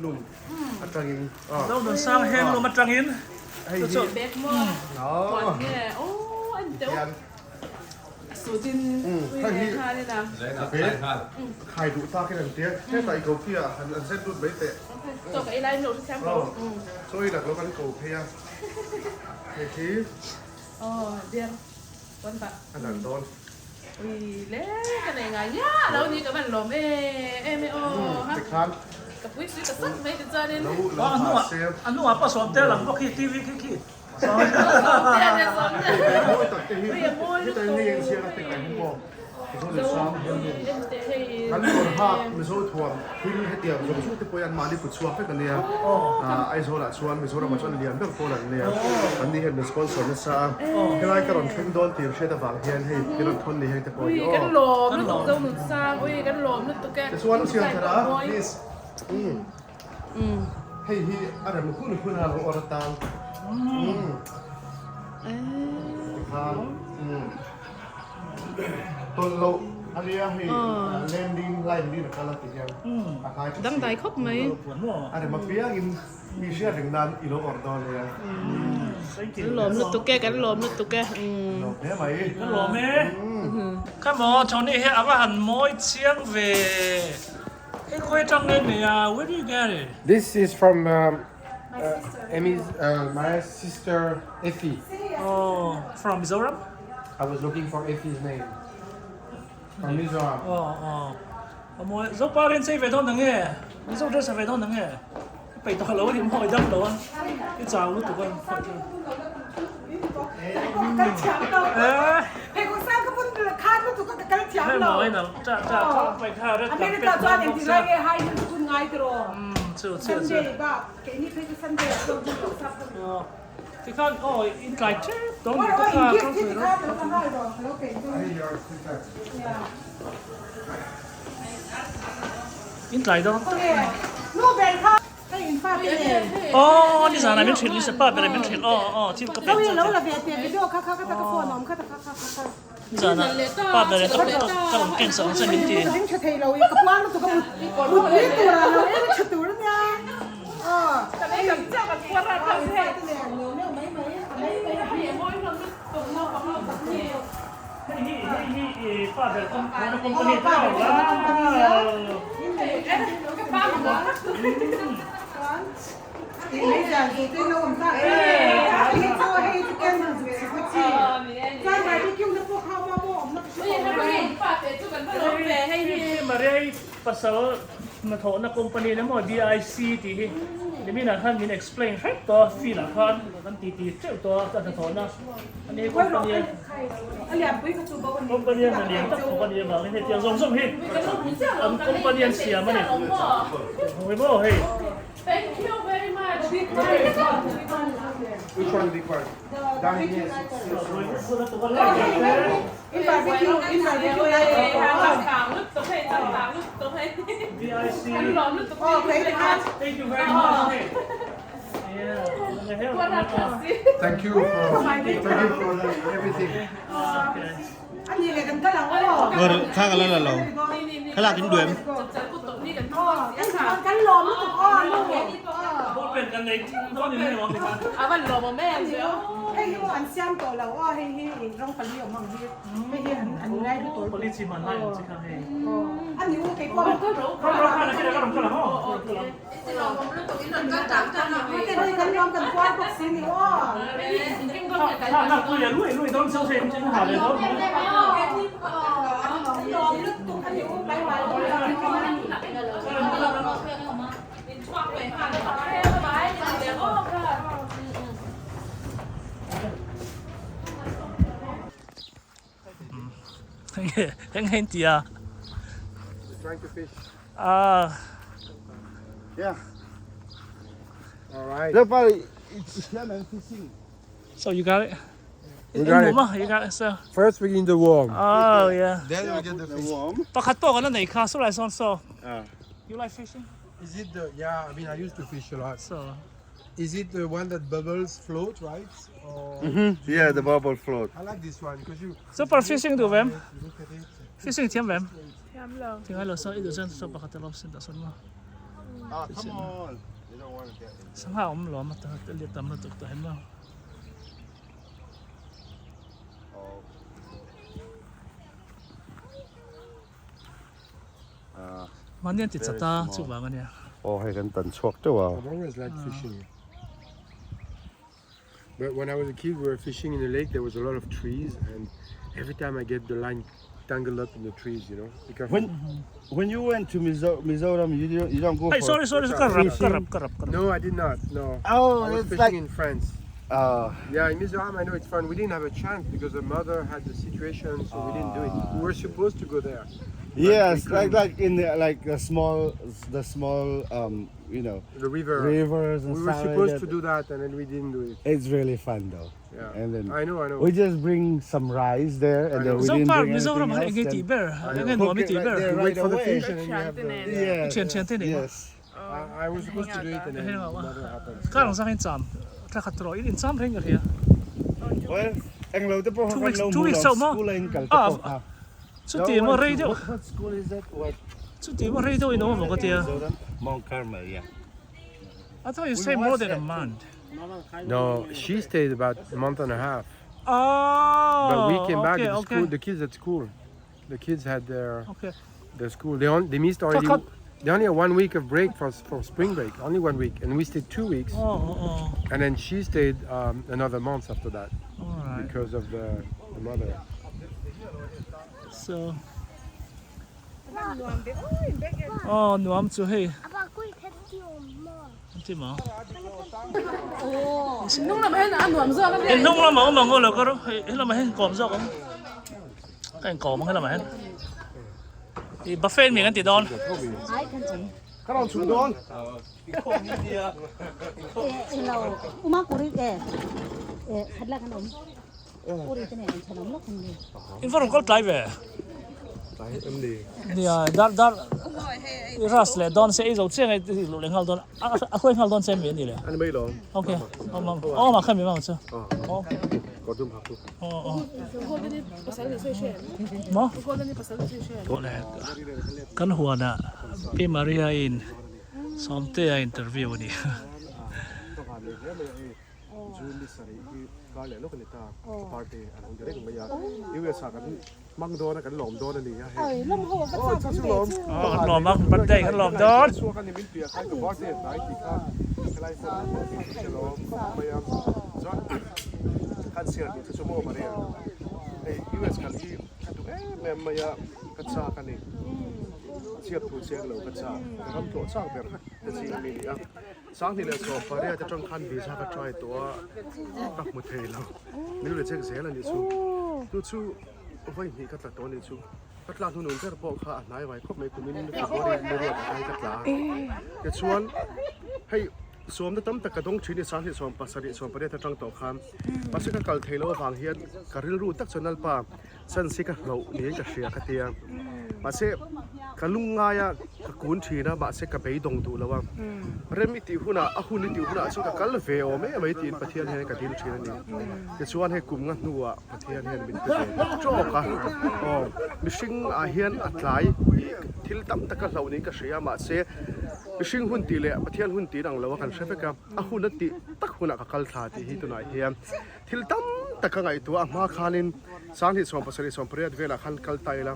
Lum atangin. Zonunsang handloom atangin. Hei hi. Bag maw? Puan nge? Aw an deuh. Sutin ui leh nghal in a. Khai duh tak in an tia. Hetah i ko phei a han an zet lut mai teh. Chaw ka ei lai min lo hrethiam lo. Chaw ei lak lo kan ko phei a. Hei hi. Aw dear. Puan bah. A nalh dawn. Ui le ka nei ngai ngiah lo ni ka van lawm em em e aw ha. Tikhan. Ka pui sui ta sak mai tichuanin. Lo lo ha se. A hnungah pawh sawm tel ang bawk hi TV khi khi. Sawmtea nen sawmtea. Mawi tak te hi. Ui a mawi lutuk. Heta hei en siam a te kai hi maw. Kan kawr hak Mizo thuam thil hetiang zawng zawng te pawh hi an mahni kut chhuak vek a nia. Aizawlah chuan Mizoramah chuan lian ber pawl an nia. An ni hian min sponsor nasa a. Helai ka rawn thleng dawn tih hriat avang hian hei kan rawn thawn ni heng te pawh hi aw. Ui kan lawm lutuk Zonunsang ui kan lawm lutuk e. Tichuan u siam thar a please. Hei hi a rem hun hun a lo awr atan. Tikhan. Tawlh loh a nia hei landing line din a kal a ti hian a kai tha si. Dangdai khawp mai. A rem apiangin mi hriat reng nan i lo awrh dawn nia. Kan lawm lutuk e, kan lawm lutuk e. Lawm hle mai. Kan lawm e. Come on, Tony hi a va han mawi chiang ve. Hei khawi atang nge nei a, where do you get it? This is from Emmy's my sister Effie. Oh, from Mizoram? I was looking for Effie's name. From Mizoram. Oh, oh. Mawi Zopa rin chei ve dawn ang nge? Mizo dress a ve dawn ang nge? Peih tawh lo a ni mawi dam lo a. I chau lutuk a. Kal thiam lo. Hei kawng sang ka pun khan lutuk a ka kal thiam lo. Hei mawi nal cha cha cha pai kha red carpet. America chuan engtin lai nge high heel chu ngai tiraw. Chu chu chu. Sunday bak keini phei chu Sunday ah chuan hun lo sap ka ni. Tikhan aw in tlai tep dawn ni ta kha. Gift hi tikhan lo la nghal rawh ka lo peih dawn. In tlai dawn tak. Nu ber kha Ka in fa te nen. Aw ni zan ah min hrilh ni se pa ber min hrilh aw aw thil ka pek Zoe lo la ve teh video kha kha ka ta ka phone a awm kha ta kha kha kha. Ni zan ah pa ber ka ka rawn ken sak ang che min ti. Ka ding tha thei lo i ka puan lutuk a mut mut pui tur ah lo en tha tur ania aw. Ka lei lam chiah ka chhuar a in fa te nen neu neu mai mai a mai mai a hei a mawi hlawm lutuk naupang ho tak hi. Hei hi hei hi i pa ber company pa ber company nia. Maria pasal hnathawhna company emaw BIC tih hi niminah khan min explain hrep tawh a field ah khan kan ti ti teuh tawh a ka hnathawhna ani company company a hna lian tak thawk a nih avangin hetiang zawng zawng hi an company an siam a ni hmu maw hei. Thank you very much. Which one big one? Down here. BIC Thank you very much. Yeah. Thank you for thank you for the, everything. Ngor kha ka la la lo. Kha lak in duem. Kan lawm lutuk aw nu. Ball pen kan nei dawn in hei awm kha. A van lawm awm em ve aw. Hei hi maw an siam tawh lo aw hei hi in rawng pali awm ang hi. Hei hi an an ngai ru tawh. Pali chi man lai ang chi kha hei. A ni u kei pawh. Rawng rawng kha na kira ka rawng kha la ho. Eng nge in ti a? Trying to fish. Ah. Yeah. All right. So you got it? We got it. You got it. So. First we need the worm. Oh yeah. Then we get the fish. Pakhat pawh kan la nei kha so lai sawn so. You like fishing? Is it the yeah? I mean, I used to fish a lot. So. Is it the one that bubbles float, right? Or Yeah, the bubble float. I like this one because you Super fishing duh vem? you look at it. Fishing thiam vem? Thiam lo. Tingai lo so i duh chuan so pakhat a lawm sin dah sawn maw. Sangha awm lo a ta lian tam lutuk tawh em lo. Mahni an ti chat a chuvang a nia. Aw hei kan tan chhuak teuh a. I've always liked fishing. But when I was a kid we were fishing in the lake there was a lot of trees and every time I get the line tangled up in the trees you know. Be careful. When when you went to Mizo Mizoram you don't you don't go Hey for sorry sorry ka rap ka rap ka rap ka rap. No I did not no. Oh I was it's fishing like in France. uh Yeah, in Mizoram, I know it's fun. We didn't have a chance because the mother had the situation, so we didn't do it. We were supposed to go there. yes like like in the like the small the small um you know The river. rivers and We were stuff like supposed that. to do that, and then we didn't do it. It's really fun though. Yeah. And then I know, I know. we just bring some rice there and I then know. we Zo didn't par bring Mizoram anything han else. enge tih Then ber enge nuam cook i it tih right ber. there You right wait for the away. fish, and then you have the. Yes. Thian thian te nei maw? Yes. I, I was supposed to do it, and then Heng ah never happened. Kar ang zang in cham thla khat rawh in in cham reng ka hria. Well, eng lo te pawh Two kha weeks kan lo two mu weeks lo chauh maw? school a in kal te Ah pawh kha. chuti maw rei deuh What, what school is that? What? chuti maw rei deuh in awm amaw ka tia. Mizoram? Mount Carmel, yeah. I thought you say more than a month. No, she stayed about a month and a half. Oh, But we came back. okay, the okay. school, the kids at school, the kids had their Okay. their school. They on, they missed already. Cut. They only had one week of break for for spring break. Only one week, and we stayed 2 weeks. Oh, oh, oh. And then she stayed um, another month after that All right. because of the, the mother. So. Oh, nuam chu hei. An ti maw? Nung lamah hian a nuam zawk a nia. Hnung lamah awm ang aw lo ka rawh. Hei helamah hian kawm zawk ang. Ka inkawm ang helamah hian. Ih buffet mi kan ti dawn. Ka rawn chhun dawn. In va rawn kal tlai ve. Tlai em ni? Nia dar dar ras leh dawn se ei zo chiang e luh leh nghal dawn a a hruai nghal dawn che mi a ni le. Ani mai lo. Ok awm ang awm ang kha mi mang chu. Ok. Kawr dum hak chu. Aw aw. Maw? Kan huanah Pi Maria in Sawmtea interview a ni. June ni sarih hi kar leh lawk a ni ta, ka party a lo ni reng mai a, US ah kan hmang dawn a, kan lawm dawn a ni a hei. Aw chu chu lawm. Aw kan lawm a, birthday kan lawm dawn. Chhuak a ni min piah khan ka birthday a hnai tih kha helai hmun ah pawh tih chu lawm khawp mai a, chuan kan share duh chu chu maw Maria, hei US kal hi ka duh em em mai a, ka chak a ni, chhiat thu chiang lo ka chak, ka ram tlawh chak ber te ching a mi ni a. Sanghnih leh sawm pariat atang khan visa ka try tawh a, ka hmu thei lo. Min reject zel a nih chu. Chu chu vawi hnih ka tla tawh a nih chu. Ka tlak hnunun ber pawh kha a hnai vai khawp mai kumin February ni ruat atang ka tla a. Tichuan hei sawmna tam tak ka dawng thin i sanghnih 70 18 atang tawh khan. Mahse ka kal thei loh avang hian ka rilru tak chuan Lalpa chance hi ka hloh niin ka hria ka tia. Mahse ka lungngai a, ka kun thin a, mahse ka beidawng duh lo a. Rem i tih hunah, a hun i tih hunah chuan ka kal ve awm em mai tiin Pathian hian ka dil thin a ni. Tichuan hei kum nga hnuah Pathian hian min pe ve tawk a. Aw, mihring ah hian a tlai tih thil tam tak ka hloh niin ka hria a, mahse mihring hun tih leh Pathian hun tih in ang lo a kan hre vek a. A hun a tih tak hunah ka kal thla tih hi tunah hian Thil tam tak ka ngaihtuah a hma khanin Sanghnih 77 18 velah khan kal ta ila,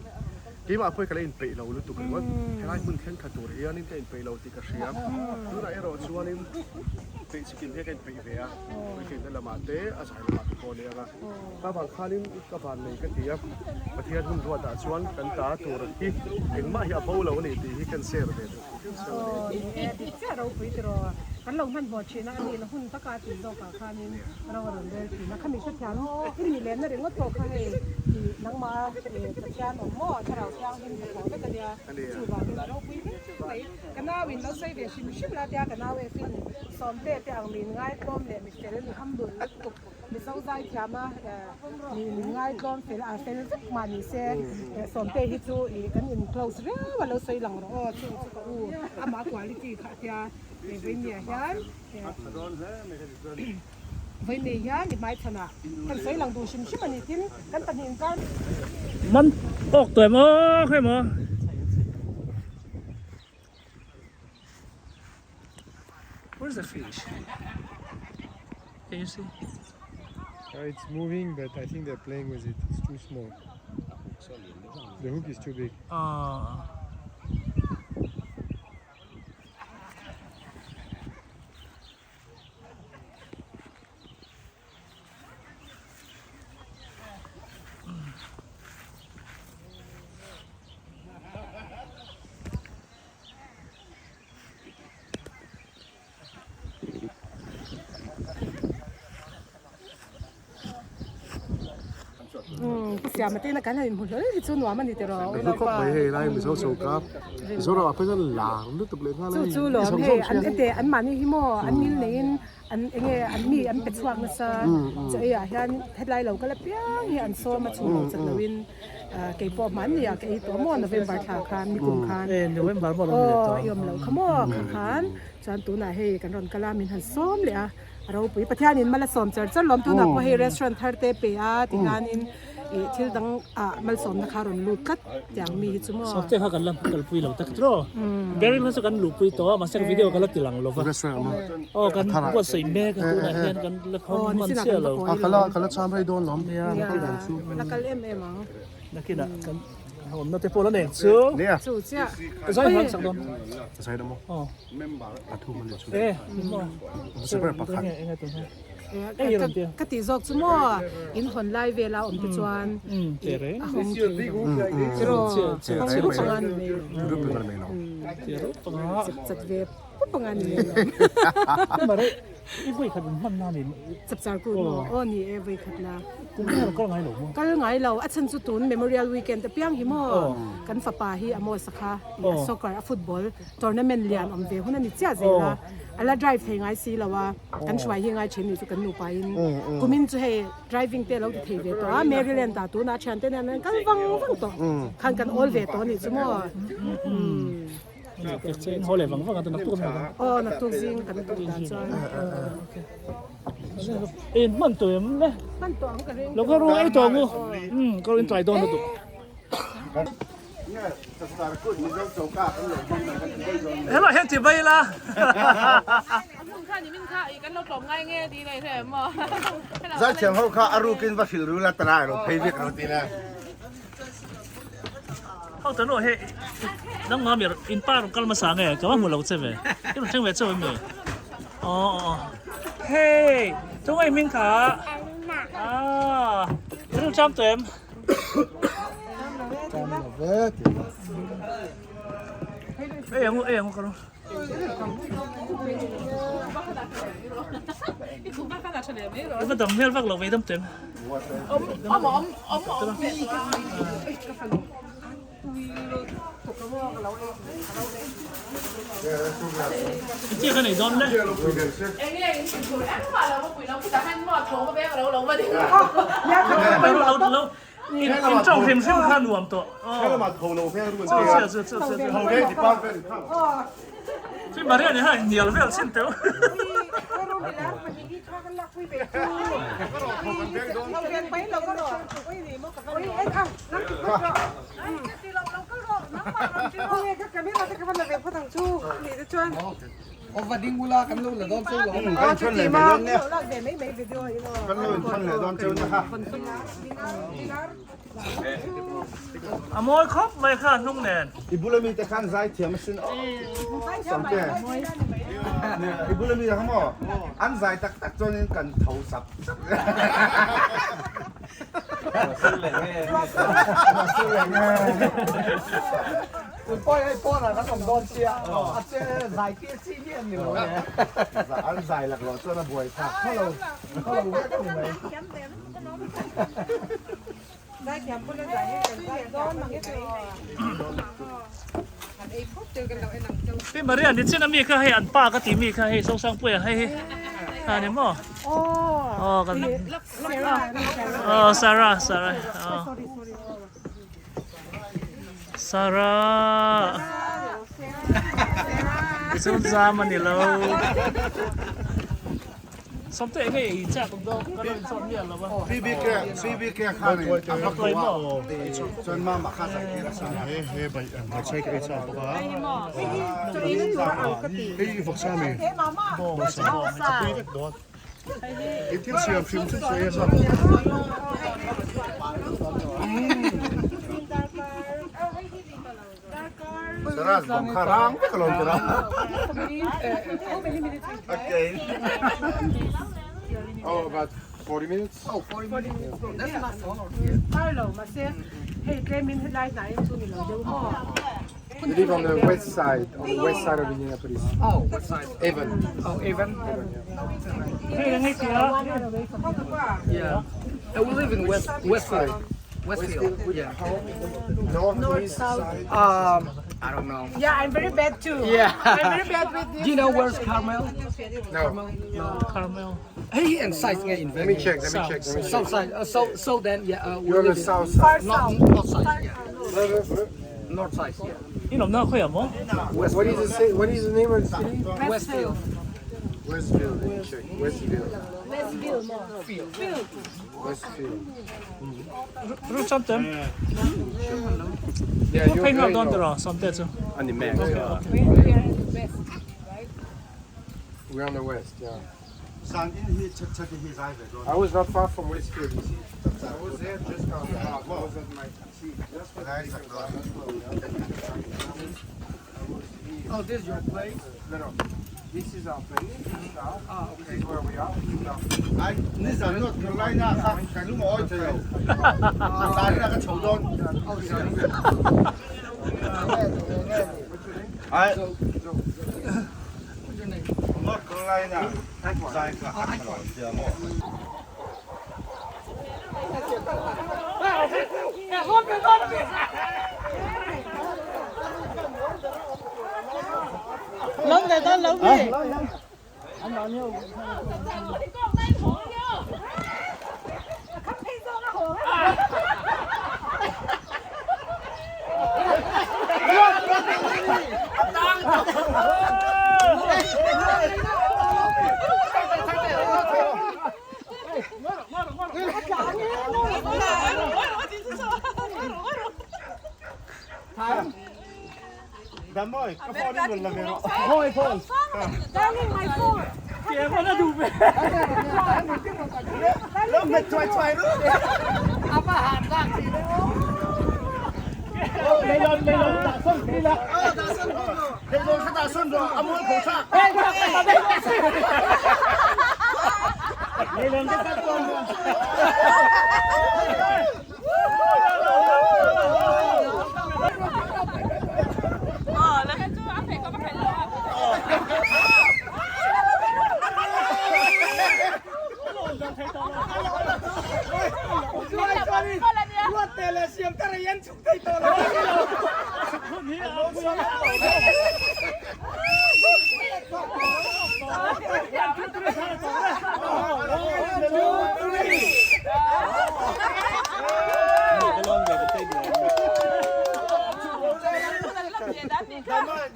keimah pawh hi ka la inpeih lo lutuk ringawt. Helai hmun thleng kha tur hianin ka inpeih lo tih ka hria. Tunah erawh chuanin peih chikim hian ka inpeih ve a, puitlinna lamah te a zai lamah te pawh a ni ang a. Ka vang khanin ka van nei ka ti a, Pathian hun ruatah chuan kan ta tur hi engmah hi a bo lo a ni tih hi kan share ve duh tih hrim hrim a ni. Aw, dik chiah ropui tiraw? Kan lo hmanhmawh thin a, a nihna hun taka tih zawkah khanin ro a rawn rel thin a, khami hrethiam i nih lehna ringawt pawh kha hei tih nangmah Pathian awm maw Thlarau Thianghlim hnathawh vek a nia, chuvangin a ropui hle mai. Ka nau in lo sawi ve hrim hrim la tia ka nau efin Sawmte te ang mi inngaihtlawm leh mi fel mi humble lutuk Mizo zaithiam a mi inngaihtlawm fel a fel vek mah ni se Sawmte hi chu ih kan in close riau a lo sawi lang rawh aw chung chu ka u amah quality kha tia Vawinia hian Vawinia hian i hmaichhanah kan sawi lang duh hrim hrim a ni tin kan pahnih inkar Man awk tawh em aw khawi maw. Where's the fish? Can you see? Uh, it's moving, but I think they're playing with it. It's too small. The hook is too big. Ah. Umm pu Siama te ina kan han inhmu hlawl hi chu nuam a ni tiraw Ka hlu khawp mai hei lai Mizo choka Mizoram ah phei chuan lar lutuk leh nghal a Chu hei chu lawm hei an ete an mahni hi maw an ngil neiin an enge an mi an pe chhuak nasa chaw ei ah hian hetlai lo kal apiang hi an sawm a chhung lo chat loin keipawh hmanni ah ka ei tawh maw November thla khan nikum khan aw i awm loh kha maw kha khan chuan tunah hei kan rawn kal a min han sawm leh a a ropui Pathianin mal a sawm char char lawm tunah pawh hei restaurant thar te pe a tikhanin ih thil dang ah malsawmna kha a rawn lut tlat tiang mi hi chu maw. Sawmte kha kan la kalpui lo tak tiraw Beryl kha chu kan luhpui tawh a mahse video ka la ti lang lova aw kan buatsaih mek a tunah hian kan la khawm hman chiah lo. Ka la ka la cham rei dawn lawm la kal em em ang. Nakinah kan awmna te pawh la nei chu. Chu chiah. Zai hman sak dawn. Zai dawn maw? Aw. A thu man chu. E maw. Super pakhat. Ka tih zawk chu maw in hawn lai vela awm te chuan a hawng thei tiraw hawng rup anga ni mai lo rup anga ni mai lo chep chat ve pup anga ni mai lo I vawi khat in hman na ni chapchar ku maw aw ni e vawi khat na kum eng kal ngai lo maw kal ngai lo a chhan chu tun memorial weekend apiang hi maw kan fapa hi a maw sakha soccer a football Tournament lian awm ve hun a ni chiah zel a, a la drive thei ngai si lo a, kan hruai hi ngai thin ni chu kan nupa in kumin chu hei driving te a lo ti thei ve tawh a, Maryland ah tunah thiante nen an kal vang vang tawh khan kan awl ve tawh a nih chu maw. Aw naktuk zing kan duh dan chuan. In hman tawh em le? Hman tawh ang ka ring. Lo ka ru ei tawh ang u. Ka ru in tlai dawn lutuk. Hello hian ti bai la. Zaithiam ho kha a rukin va hrilh ru la tara ro phei vek ro ti na. Ho ta no he nang ma mir in pa ro kal ma sa nge ka ma mu lo che ve. I ro thleng ve che mi. Oh oh. Hey, tu ngai min kha. Ah, ru cham tu em. Ei ang ei ang ka ro. Va dam hmel vak lo vei dam tem. Chi ka nei dawn le. Lo lo in in tawng hrim hrim kha nuam tawh. Chu chu chu chu. Chi Maria ni ha nial vel chin teu. A mawi khawp mai kha hnung nen. I bula mi te khan zai thiam asin aw Sawmte I bula mi te kha maw an zai tak tak chuan in kan tho sap sap An zai laklawh chuan a buai phak khawlo khawlo vek ang mai. Pi Maria ni chin ami kha hei an pa ka ti mi kha hei Zosangpuia hei hi a ni maw? Aw kan aw Sarah Sarah aw Sarah Tichuan zam a ni lo. Sawmte enge ei chak dawn ka lo inchawt miah lo a. BBK BBK khan in a va ko a chuan mama kha zai tir a sa a. He he bai bai chai ka ei chak bawk a. Hei i vawk sa mi bawng sa a tui vek dawn. I thil siam hrim chu chu ei a chak. Saras bang kha rang vek alawm tira. Okay. Oh, about 40 minutes. Oh, 40 minutes. That's not far. Far lo, mahse hei tlemin helai hnaiin chu ni lo deuh maw. We live on the west side, on the west side of Indianapolis. Oh, what side? Avon. Oh, Avon. Avon, yeah. Yeah. And we live in West Westfield. Westfield. Yeah. North, north east side. I don't know. Yeah, I'm very bad too. Yeah. I'm very bad with this. Do you know where's Carmel? No. No. Carmel. Hey, and side in Let me check. Let me check. Let me check. South side. So so then yeah. We You're on the live in- south side. Not north side. Yeah. North side. Yeah. In awmna khawiah maw? What is the say? What is the name of the city? Westfield. Westfield. Let me check. Westfield. Westfield maw? Field. Westfield. Ru cham tem. Yeah, you're Phei ngak very dawn north. tiraw Sawmte chu. On the map. We are in the west, right? We're on the west. Yeah. San in hi chat chat hi zai ve dawn. I was not far from Westfield. You see, I was there just down the house. I was at my see. That's what Zai sak dawn. Oh, this is your place? No, no. This is our place. This is our. This is where we are. This is our. Ai ni zan North Carolina kha kan lu mo oi thei lo. Zan na ka chho dawn. Ai What's your name? North Carolina zai ka a tha lo tia maw. Damawi ka phone in rawn la ve rawh. Darling, my phone. Lo hmet thuai thuai ru. Leilawn kha dah sawn rawh a mual pho thlak. Leilawn kha dah sawn rawh.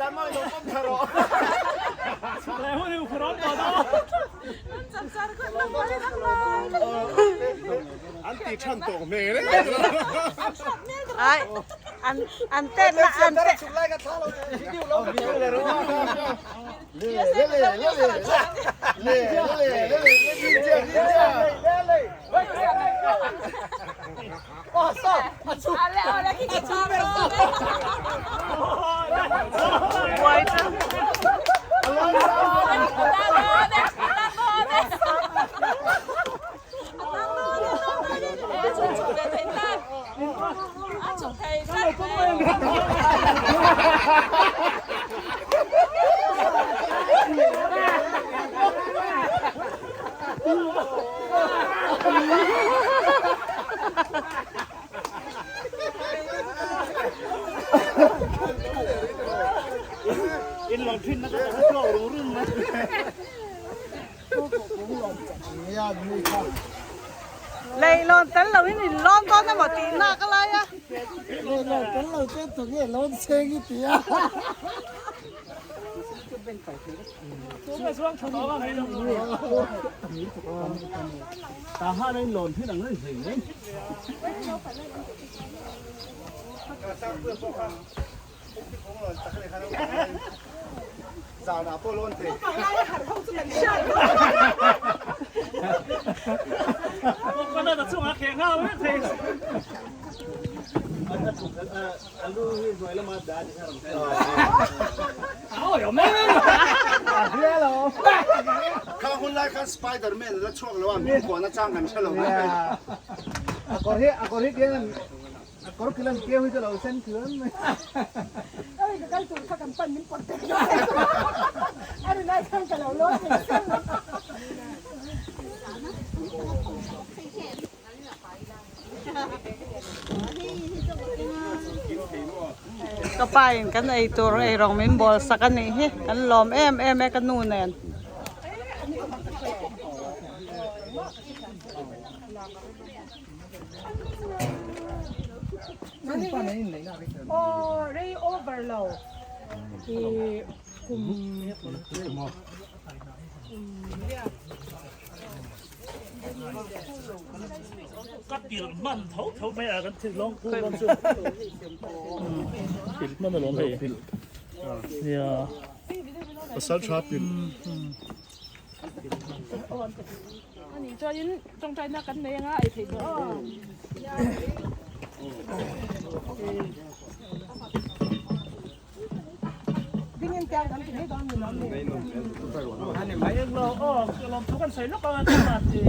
Damawi lo pawm tha rawh. An ti than tawh hmel e. Ai, an an ten na an te. Buai chu. Leihlawn tel lo in in lawn dawn emaw tih nak a lai a. Leihlawn tel lo te tunge lawn cheng i ti a. Kha hun lai khan Spiderman a la chhuak lo a, min kuahna chang kan hre lo mai hei. A kawr hi a kawr hi kian a kawr kilan keu hi chu lo sen tluan mai. Oi ka kal tur kha kan pan min pawt tel a ri lai khan ka lo lawn thei sel lo. Ka pa in kan ei tur ei rawng min bawl sak a nih hi kan lawm em em e ka nu nen. Aw rei over lo i kum Ka pilh hman tho tho mai a kan thil lawng khu dawn chu pilh hman alawm hei nia Pasal tha pilh. Ani chuanin tawngtaina kan nei anga ei theih tawh aw. Dingin tiang kan ti mai dawn ni lawm ni. Aw lawmthu kan sawi lawk anga tunah ti.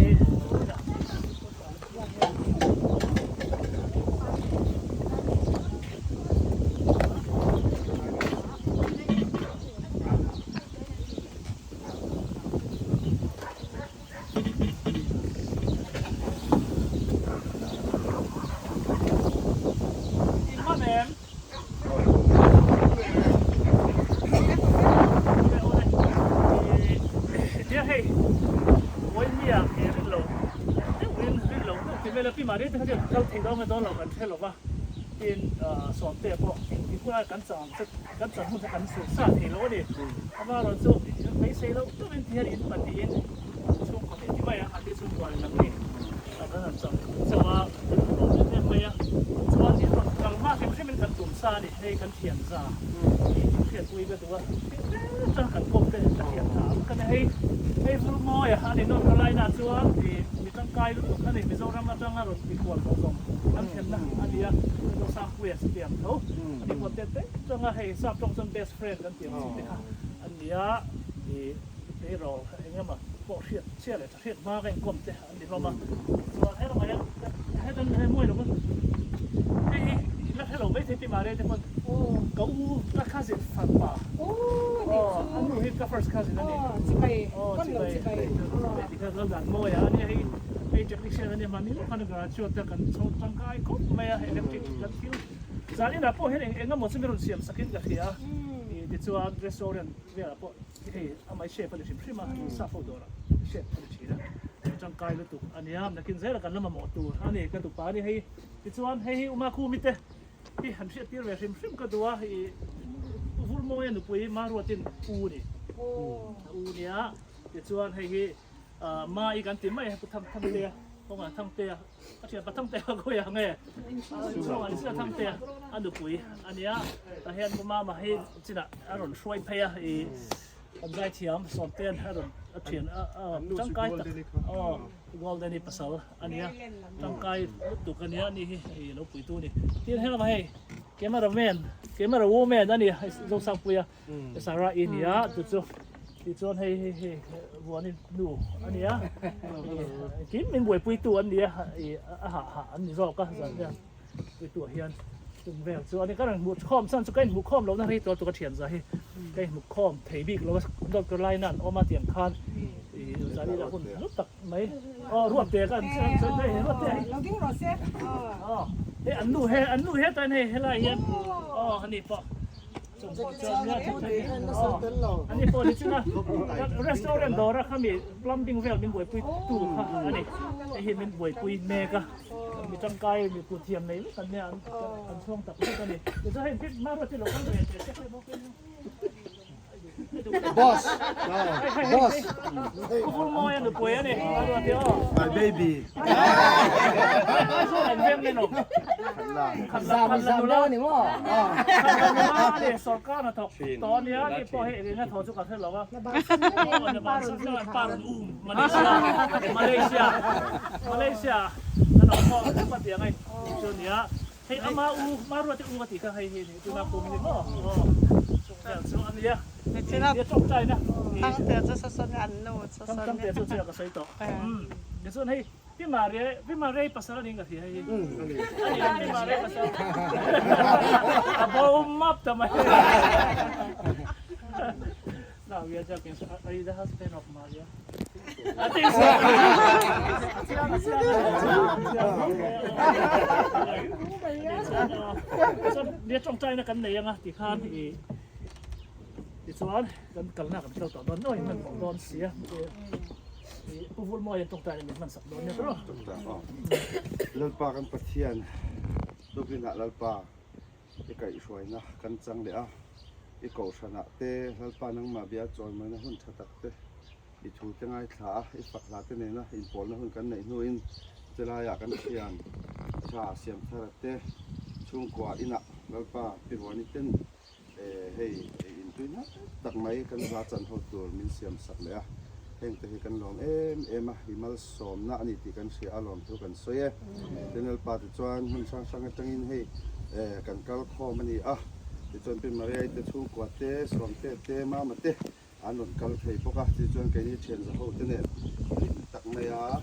In hman em? Tia hei Vawinia he rin lo deuhin rin lo deuh ti mai la pi mahni te kha chuan kal thei dawn nge dawn lo kan hre lo va tin Sawmte pawh engti hunah kan chang che kan chan hun kha kan sawi sa thei lo a ni amaherawhchu beisei loh deuhin ti hian in pahnihin chhungkaw hnih ti mai a an ni chhungkua leh lam hi kan han chang chauh a lawm em em mai a chuan in rawn kal hma hrim hrimin kan tum sa a ni hei kan thian za tih hriatpui ka duh a tin tlem kan kawp te ka thian tha ang ka ni hei hei vul mawi a a ni nawr ka lainah chuan ih mi tangkai lutuk a ni Mizoram atanga rawn tikual zawng zawng an thlenna a ni a Zosangpuia siam tho a ni pawh te te changa hei sap tawng chuan best friend kan tih ang chi te kha a ni a ih tleirawl eng emaw pawh hriat chhia leh tha hriat hma ka inkawm te an ni hlawm a chuan helama hian hetan he mawi lo hei hi la hre lo maithei pi mahre te pawn ka u ka cousin fapa aw a nu hi ka first cousin a ni aw chibai chibai tikhan laldan mawi a ania hei hei technician ania mahni lawk khan graduate a kan chho tangkai khawp mai a electric kan thil zaninah pawh hian eng eng emaw chu min rawn siam sakin ka hria ih tichuan restaurant velah pawh hei amah hi chef a ni hrim hrim a sap ho dawrah chef a ni thin a tangkai lutuk a nia nakin zela kan la mamawh tur a ni ka tupa a ni hei tichuan hei hi Uma Khumi te hi han hriat tir ve hrim hrim ka duh a ih Vurmawia nupui Maruatin u a ni u nia tichuan hei hi Ma i kan ti mai a pu Thang Thangtea kawngah Thangtea a thian pa Thangtea ka khawi ang e chhungah ni chiah Thangtea a nupui a nia tah hian pu Mama hi chinah a rawn hruai phei a ih kan zaithiam Sawmtean a rawn a thian a tangkai tak aw Golden i pasal a nia tangkai lutuk a nia ani hi ih lo puitu a ni tin helamah hei camera man camera woman a ni Zosangpuia Sarah i nia chu chu tichuan hei hei hei Vuani nu a nia engkim min buaipuitu an nia ih a hah hah an ni zawk a zan hian puitu ah hian chung vel chu ani ka rawn hmuh khawm chuan chu ka inhmuh khawm lohna rei tawh lutuk a thian za hi ka inhmuh khawm thei bik lo a North Carolina an awm a tiang khan ih zan ila hun hlu tak mai aw ruat te ka an hei ruat te hi Lo ding rawh se aw hei an nu he an nu hetah hian hei helai hian aw ani pawh Ani pawh ni chunga restaurant dawra khami plumbing vel min buaipui tu kha a ni. Hei hi min buaipui mek a, mi tangkai mi kut thiam nei vek an nia an chhuang tak zet a ni. Tichuan hei hmaruat hi lo kal ve teh teh bawk in. Boss. Boss. Kufur mawi a nupui a ni. My baby. Zam zam deuh a ni maw? Sorkar hnathawk tawh a nia, ni pawh hei eng a thawh chu ka hre lo a. Malaysia, Malaysia, Malaysia kan awm pawh ka ti ang hei chu a nia. Hei ama u, Marua te u ka tih kha hei hi ni tuna kum ni maw? Aw chung vel chu a nia. Nia tawngtai na. Thangtea chu saw sawn an nu saw sawn. Thangtea chu chiah ka sawi tawh. Tichuan hei Pi Maria, Pi Maria hi pasal a nih ka hria hei hi. A ni Pi Maria pasal. A bo map ta mai. Now we are joking. So are you the husband of Maria? I think so. Nia tawngtai na kan nei anga ti khan i tichuan kan kalna kan kal tawh dawn noi hman tawh dawn sia i pu vul mawi an tawngtai na min hman sak dawn nia tawh. Lalpa kan Pathian tukinah Lalpa I kaihhruaina kan chang leh a, i kohhranah te Lalpa nangmah bia chawimawina hun tha tak te, i thu te ngaithla a, i fak hla te nena inpawlna hun kan neih hnuin chelaiah kan thian tha siamthara te chhungkua inah Lalpa Piruani ten hei intui hna tak mai kan za chan ho tur min siam sak leh a, heng te hi kan lawm em em a, i malsawmna a ni tih kan hria a, lawmthu kan sawi e. Tin Lalpa tichuan hmun hrang hrang atangin hei kan kal khawm a ni a, tichuan Pi Mariai te chhungkua te, Sawmte te, Mama te an rawn kal thei bawk a, tichuan keini thianza ho te nen hlim tak mai a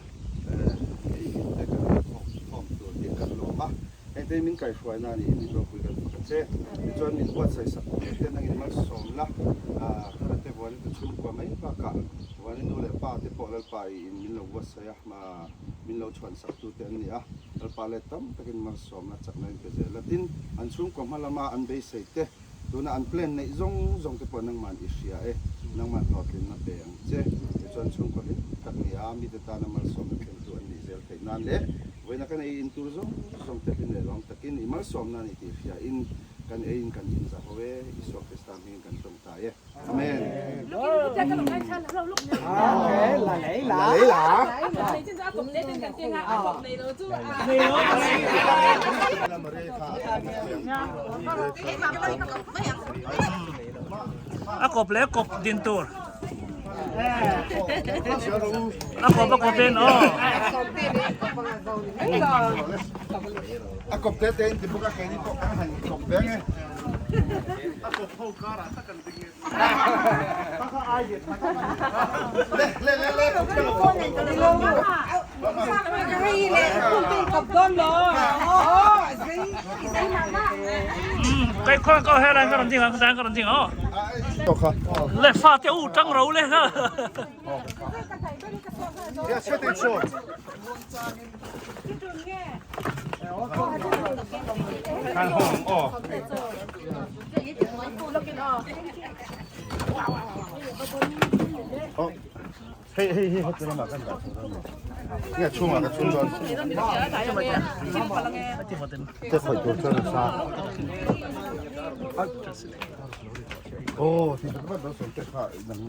ei in te kan ei khawm khawm tur hi kan lawm a, heng te hi min kaihhruaina a niin min ropui kan fak a che. Tichuan min buatsaih sak tur te nangin malsawm la, thara te vuani te chhungkua mai bakah vuani nu leh pa te pawh Lalpa i in min lo buatsaih a, min lo chhuan sak tu te an ni a, Lalpa let tam takin malsawm la chakna in pe zel a, tin an chhungkua hma lama an beisei te Tuna an plan neih zawng zawng te pawh nangman i hria e, nangman hlawhtlinna pe ang che. Tichuan chhungkaw hlim tak ni a, mite tana malsawmna thlentu an nih zel theih nan leh vawiina kan ei in tur zawng zawng te hlim leh lawm takin i malsawmna a ni tih hria in kan ei in kan in zaho e, Isua Krista hmingin kan tawngtai e. Amen. A kawp leh kawp din tur. A kawp a kawp in aw. A kawp te te in ti bawk a keini pawh kan han kawp ve ang e. A kawp ho karah tak an ding e. Cái khoa có hay là cái làm gì mà cái làm gì ó. Lệ pha tiêu trăng râu lệ ha. Hei hei hei heti lamah kan dah thei dawn nge chhungah ka chhun dawn te khawih tur chuan a sa aw ti tak vat dawn te kha nang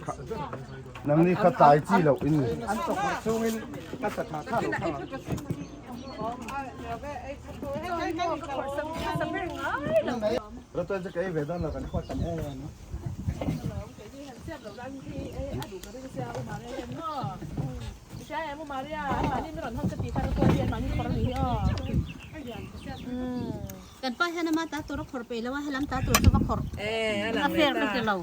kha nang ni kha tlai chi loh in ni an chawhmeh chhungin ka ta tha tha lo kha Ratuan chu ka ei ve dawn lo kan khuat tam em em a. Kan pa hian ama ta tur a khawrh peih lo a, helam ta tur chu va khawrh a fair ka ti lo.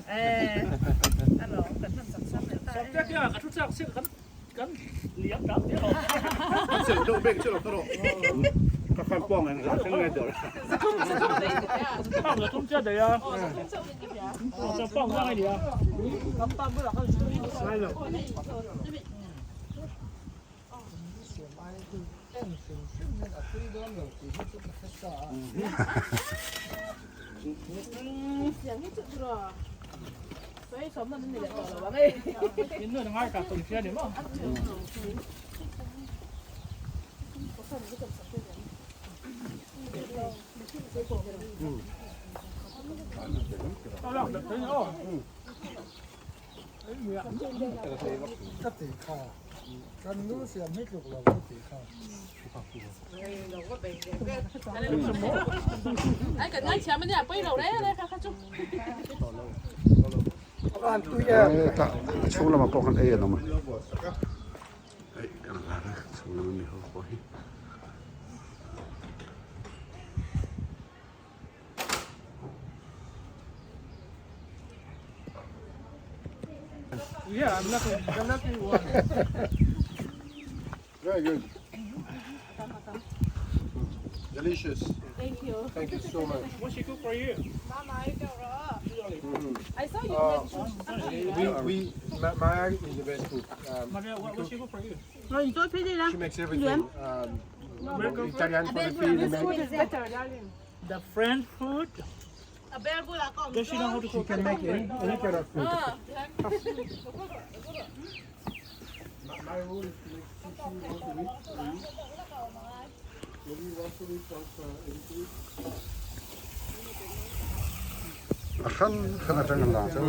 A chhung lamah pawh khan ei an awm a hei kan lar a chhung lama mi ho pawh hi. Yeah, I'm not I'm not one. Very good. Delicious. Thank you. Thank you so much. What she cook for you? I saw you We, we, Maya is the best cook. Maria, what, what she cook for you? She makes everything. Italian for the food. Better, darling. The French food. Does she know how to She cook? can make any, any kind of food. My rule is to make sushi once a week. Maybe once a week, once every 2 weeks. A hran hran atang an la chuan.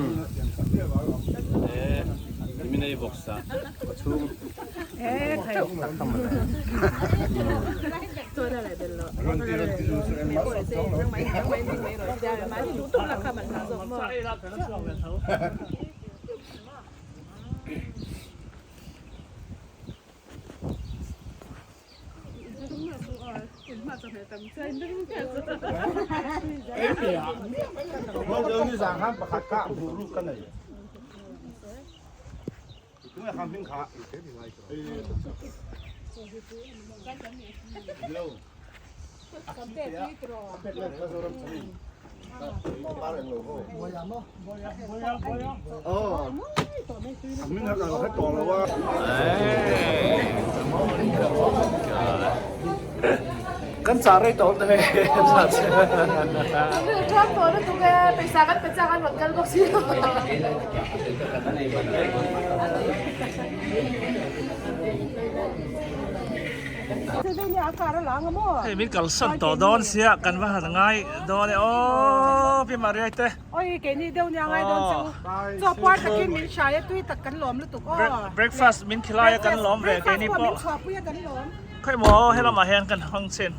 Kan chah rei tawh te hei kan chah che. Tuan tawh lutuk e, paisa kan pe chak an rawn kal bawk si lo. Hei min kalsan tawh dawn sia kan va han ngai dawn e aw Pi Mariai te. Oi keini deuh nia ngai dawn chu. Chaw puar takin min hrai a tui tak kan lawm lutuk aw. Breakfast min khilai a kan lawm ve keini pawh. Breakfast pawh min chhuahpui a kan lawm. Khawi maw he lamah hian kan hmang chin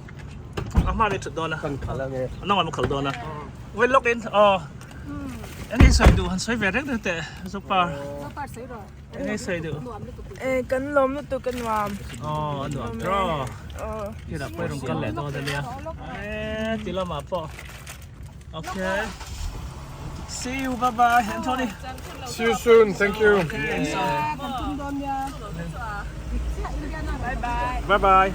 a hma leh thut dawn a. Kan khalh ange. Nang an khalh dawn a. Wait lawk in aw. Eng nge sawi duh han sawi ve reng reng teh Zopa. Zopa sawi rawh. Eng nge sawi duh. Eh kan lawm lutuk a nuam. Aw a nuam tiraw. Khi dah pawh i rawn kal leh dawn ania. Eh ti lamah pawh. Okay. See you bye bye Anthony. See you soon. Thank you. Okay, so Bye bye. Bye bye.